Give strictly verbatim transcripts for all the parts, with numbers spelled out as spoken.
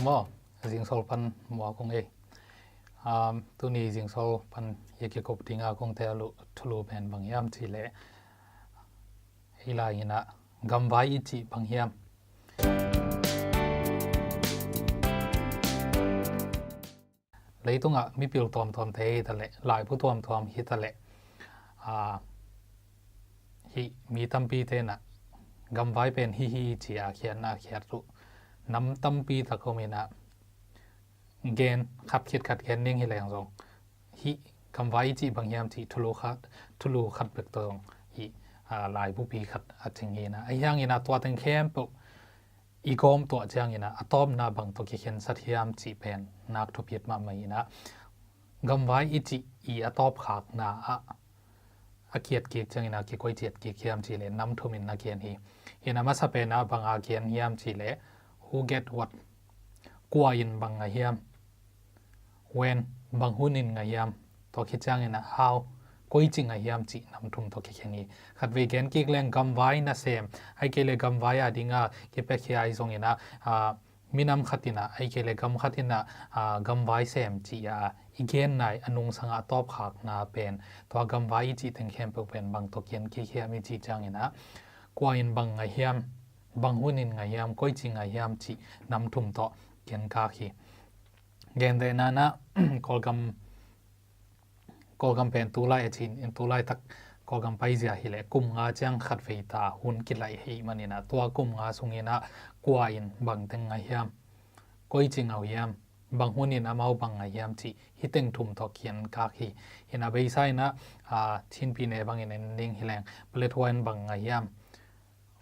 Maw, zingsol pan mua kong ei. Um, tuni zingsol pan i kikup dinga kong tel uh thulu pen bang hiam cih leh, hih lai-in ah gamvai i cih bang hiam? Leitungah mipil tuamtuamte hi ta leh, laibu tuamtuam hi ta leh, aa, hih mi tampite in ah gamvai pen hih hi ci-a khiatna khiat uh nam tampi tak om in ah, gen khat khit khat gen ning hi leng zong, hih gamvai i cih bang hiam cih thulu khat, thulu khat bek tawh zong hih, aa, laibupi khat a cing hi in ah, ahi hangin ah tua teng khempeuh i gawm tuah ciangin ah a tawpna bang tawh kikhensat hiam cih pen nak thupi mahmah in ah, gamvai i cih i a tawpkhakna ah a kiat kik ciangin ah kikoih ciat kik hiam cih leh nam thumin na gen hi. In ah masa pen ah bang a gen hiam cih leh, who get what, kua in bang ngah hiam, when, bang hun in ngah hiam, tua khit ciangin ah how, koi ci ngah hiam cih nam thum tawh kikhen hi. Khatvei gen kik leng, gamvai nasem, ahih kei leh gamvai a dinga kipiakhia ahi zongin ah, aa, minam khat in ah, ahih kei leh gam khat in ah, aa, gamvai sem ci-a i genna a nungsang a tawpkhakna pen, tua gamvai i cih teng khempeuh pen bang tawh kian kik hiam i cih ciangin ah, kua in bang ngah hiam, bang hun in ngah hiam, koi ci ngah hiam cih nam thum tawh kian kak hi. Gentehna in ah, Kawlgam, Kawlgam pen tulai a cin in, tulai tak Kawlgam paizia hi leh kum nga ciang khatvei ta hun kilaih hi manin ah, tua kum nga sungin ah kua in bang teng ngah hiam, koi ci ngah hiam, bang hun in amau bang ngah hiam cih hih teng thum tawh kian kak hi. In ah beisa in ah, aa, Chin Pyine bangin en ning hi leng, Paletwa in bang ngah hiam,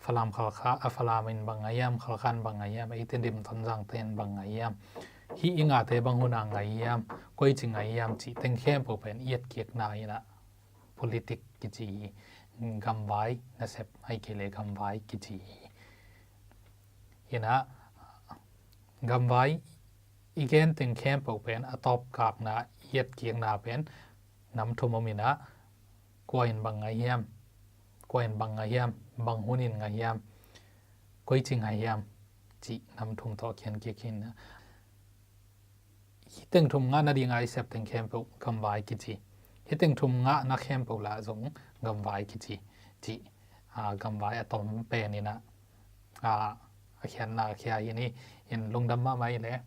Falam Khalkha, a Falam in bang ngah hiam, Khalkha in bang ngah hiam, eite Dim Tonzangte in bang ngah hiam, hih i ngahte bang hun a ngah hiam, koi ci ngah hiam cih teng khempeuh pen i etkikna in ah politic kici hi. Gamvai nasep, ahih kei leh gamvai kici hi. In ah gamvai i gen teng khempeuh pen a tawpkakna, i etkikna pen nam thum om in ah, kua in bang ngah hiam, kua in bang ngah hiam, bang hun in ngah hiam, koi ci ngah hiam cih nam thum tawh kian kik hi in ah, hih teng thum ngah nadinga i sep teng khempeuh gamvai kici. Hih teng thum ngahna khempeuh lah zong gamvai kici, cih, aa, gamvai a tom pen in ah, aa, a khiatna khia hi ni. In lungdam mahmah hi leh.